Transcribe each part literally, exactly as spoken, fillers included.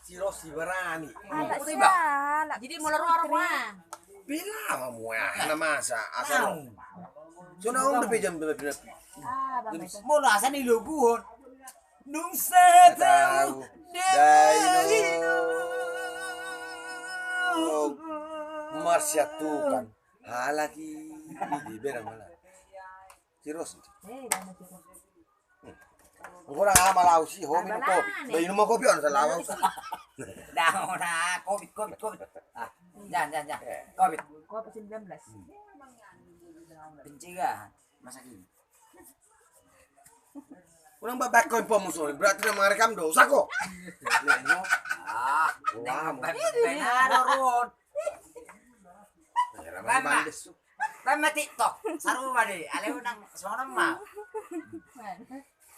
Si Rossi barani. Ala siala. Jadi molo ro ro ma. Pila ma mua na masa asa ro. Sona on dope jam dua belas. Ah, bang. Molo asa ni loguhon. Nunga tahu. Daino. Marsiatukan. Halaki. Di bera mana? Si Ros. Eh, bang, si Ros. Engko na ama lau si, ho minum kopi. Ba inum kopi on sa lau. Dah, ora, kopi, kopi, kopi. Ah, jan, jan, jan. Kopi. Kopi sembilan belas. Pencegahan masa kini. Unang babak ko info musuh, berarti na mangarekam dosa ko. Ah, uang. Benar, Ron. Bamba. Bamba TikTok. Saru ma de, ale unang sono ma.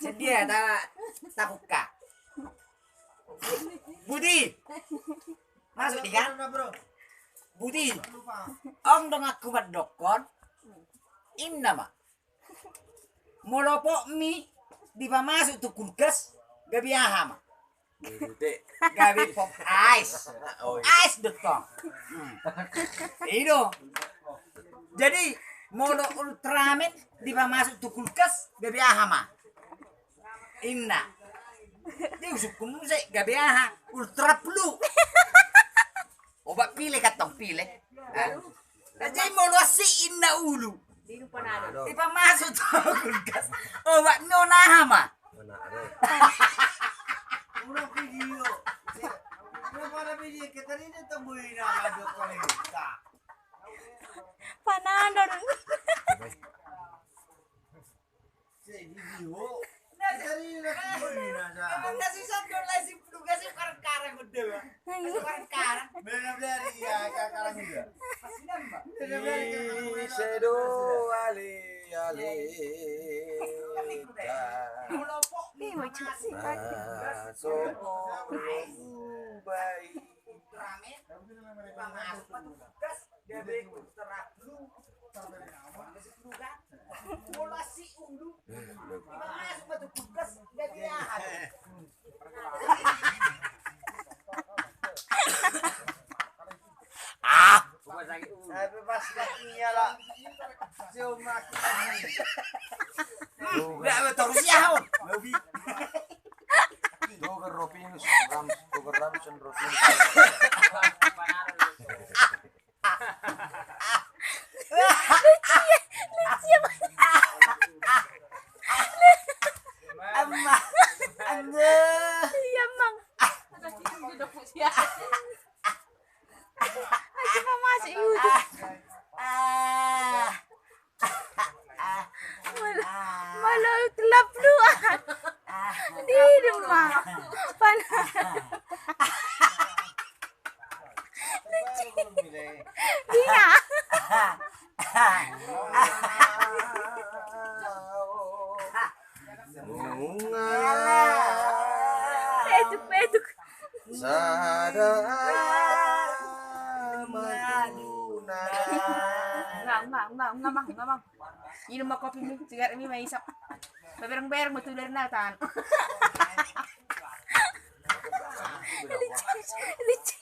Sedia ta, tabuka. Budi. Masuk di kan? Budi. Ong donganku mandokkon. Inna ma. Molo pokmi dipamasuk tu kulkas, gabe aha ma? Gabe pop ais. Pop ais do tong. Hmm. I do. Jadi molo Ultraman dipamasuk tu kulkas, gabe aha ma? Inna. Di usukku muse gabe aha? Ultra flu. Obat pile kantong pile. Jadi molo si inna ulu. Dipamasuk tu kulkas. Obat ni on aha ma? Ulang video. Ulang pada video kita ini tembui nama dokter kita. Panadol. Emang nasi sandal nasi penugas itu karang-karang udah, Bang. Karang-karang. Benar-benar iya, karang-karang udah. Benar-benar iya, karang-karang udah. Sedo ale ale. Ih, lucu sih, Pak. Masuk baik. Rame, Bang, apa tuh? Gas, gabe ultra flu. Ultra flu kan? Bola si ulu. Masuk batu kulkas, gabe aha? Ah, bebas kakinya lah. Cuma kakinya. Nggak, terus ya, Om. Doger Ropinus, Rams, Doger Ramsen Ropinus. Lucu ya, lucu ya, Bang. Ama, ama. Iya, Mang. Lagi mau masuk YouTube. Malu, malu gelap lu. Di rumah. Panas. Lucu. Dia. Peduk, peduk. Sada maduna. Unga, unga, unga, unga, Mang, unga, Mang. Inum ma kopi mi, sigaret mi ma isap. Babereng-bereng ma tu dari natan. Lucu, lucu, lucu,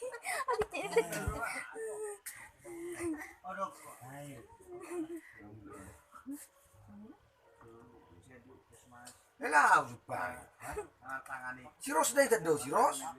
lucu. Hela, au jupa. Si Ros da ita do, si Ros.